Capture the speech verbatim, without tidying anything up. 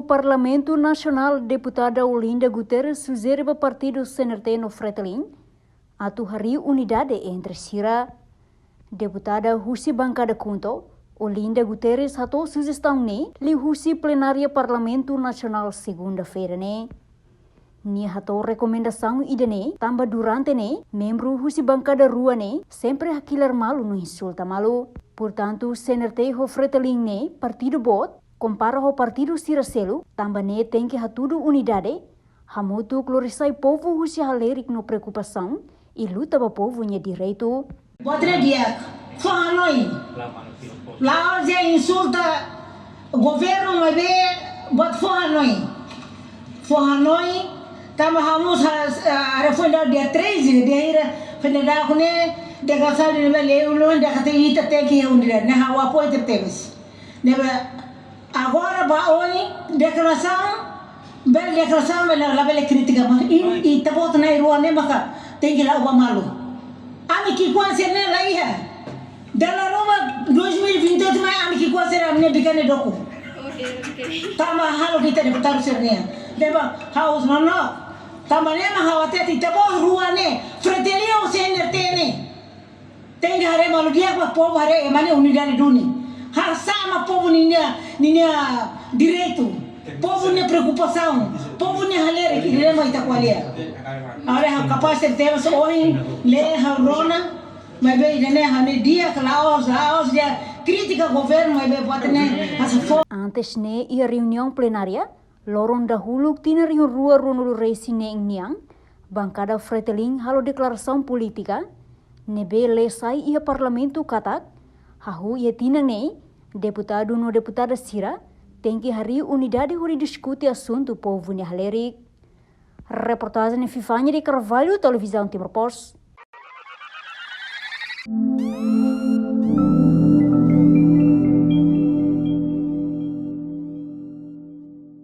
Parlamentu Nasionál, Deputada Olinda Guterres sujere ba partidu C N R T no Fretilin atu harii unidade entre sira. Deputada husi bankada KHUNTO, Olinda Guterres hato'o sujestaun ne'e liuhusi plenária Parlamentu Nasionál segunda-feira ne'e. Nia hato'o rekomendasaun ida-ne'e tanba durante ne'e membru husi bankada rua ne'e sempre hakilar malu no insulta malu. Portantu, C N R T ho Fretilin ne'e partidu boot, kompara ho partidu sira seluk, tanba ne'e tenke hatudu unidade, hamutuk lori sai povu husi halerik no preokupasaun, i luta ba povu nia direitu. Buat ne'e di'ak, fó hanoin. La'ós insulta governu, maibé buat fó hanoin. Fó hanoin, tanba ha'u mós ha, ah, foin dadauk dia treze, dia hira, foin dadauk ne'e, deklarasaun ne'ebé lee uluk, dehan katak ita tenke unidade, ne'e ha'u apoiu tebetebes. Ne'ebé agora ba oin, deklarasaun, bele deklarasaun, bele, labele kritika, mas i, i ita-boot na'in-rua ne'e maka tenke la'o ba malu. Ami ki'ikoan sira-ne'e la iha. Dala ruma dois mil e vinte e oito mai ami ki'ikoan sira-ne'e bikan ne'e doku. Oke, oke. Tanba halo ita deputadu sira-ne'e. Tanba ha'u nonook. Tanba ne'e mak ha'u hatete ita-boot rua ne'e. Fretilin ho C N R T ne'e. Tenke haree malu di'ak ba povu, haree ema nia unidade duni. Hasa'e mak povu ninia, ninia direitu. Povu nia preokupasaun. Povu nia halerik, ida-ne'e mak ita ko'alia. Agora ha'u kapás tebes ohin, lee ha'u rona, maibé ida-ne'e ha'u-nia di'ak, la'ós, la'ós dehan kritika governu, maibé buat ne'e, asa fó. Antes ne'e iha reuniaun plenária loron dahuluk tinan rihun rua ruanulu resin neen nian, bankada Fretilin halo deklarasaun polítika ne'ebé lee sai iha Parlamentu katak, hahú iha tinan ne'e, deputadu no deputada sira tenke harii unidade hodi diskute asuntu povu nia halerik. Reportajen Vivania de Carvalho, Televizaun Timor Post.